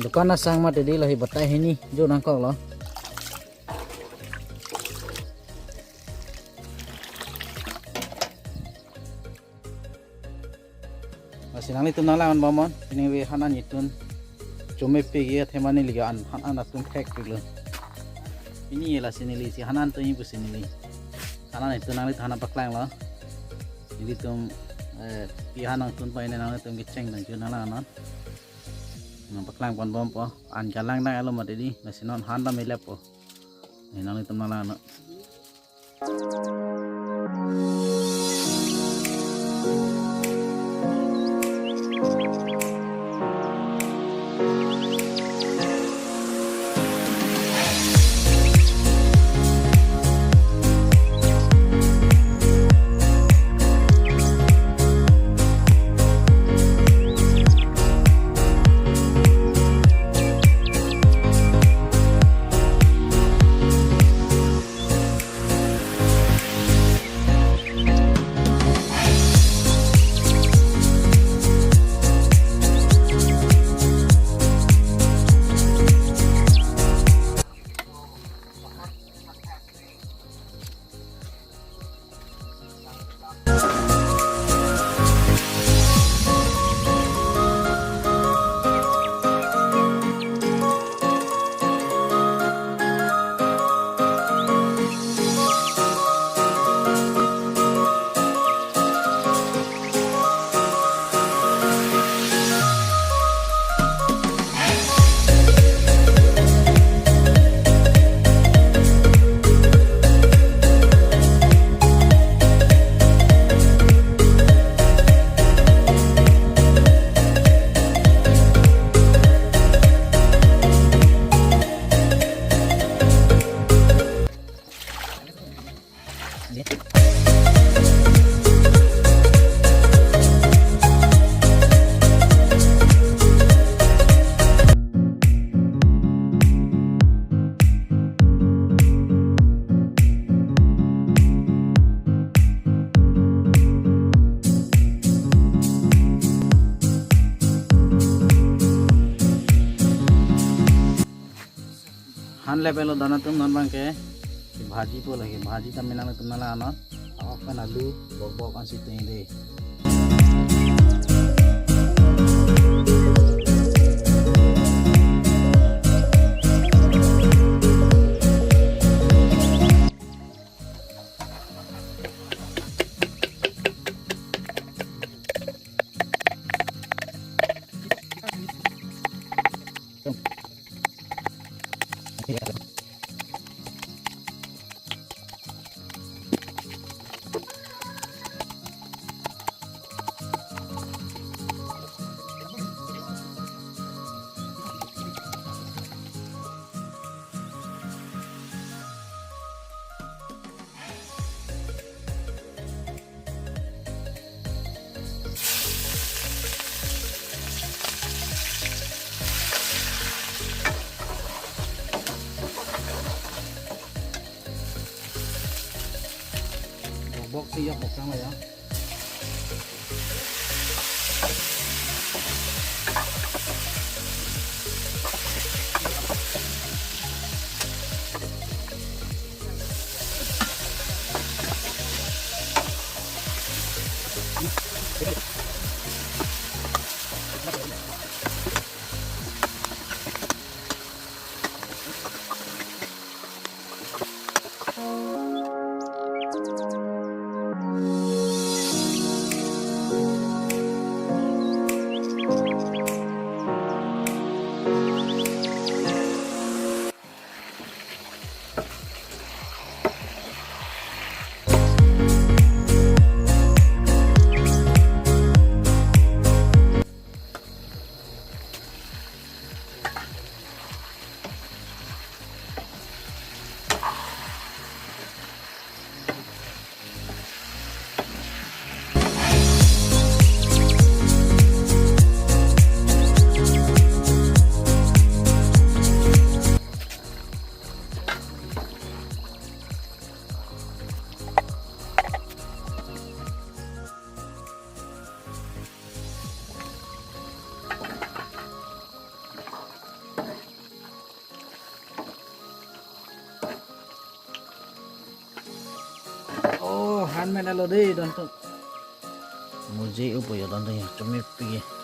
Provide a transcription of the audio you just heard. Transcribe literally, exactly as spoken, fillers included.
Dukan asang mati di, lahei batai hini jo nangkok lo. Lasi nanglitum nanglang bomnon, pini ave han an nitun. Chome pegi athema neli an han an atum thek pilo. Pini lasi neli si han an tun pusi neli han an nitun, nanglitum han an paklanglo. Nelitum, eh, pi han nangtun pai ne, nanglitum kecheng nangju nanglang non. Nangpaklang pon bompo. An kalang nang alo mati di, lasi non han dam ileppo. Ne nanglitum nanglang non. Han lep elo dana tum non bangke. Bhaji po lagi, bhaji tam minang tum nala ano. Awak pen alu, bok bok ansi tung de. Bok si yok bok sang ya. Han men alo dei don tu. Muji upo yo don tu ya, chumi pi.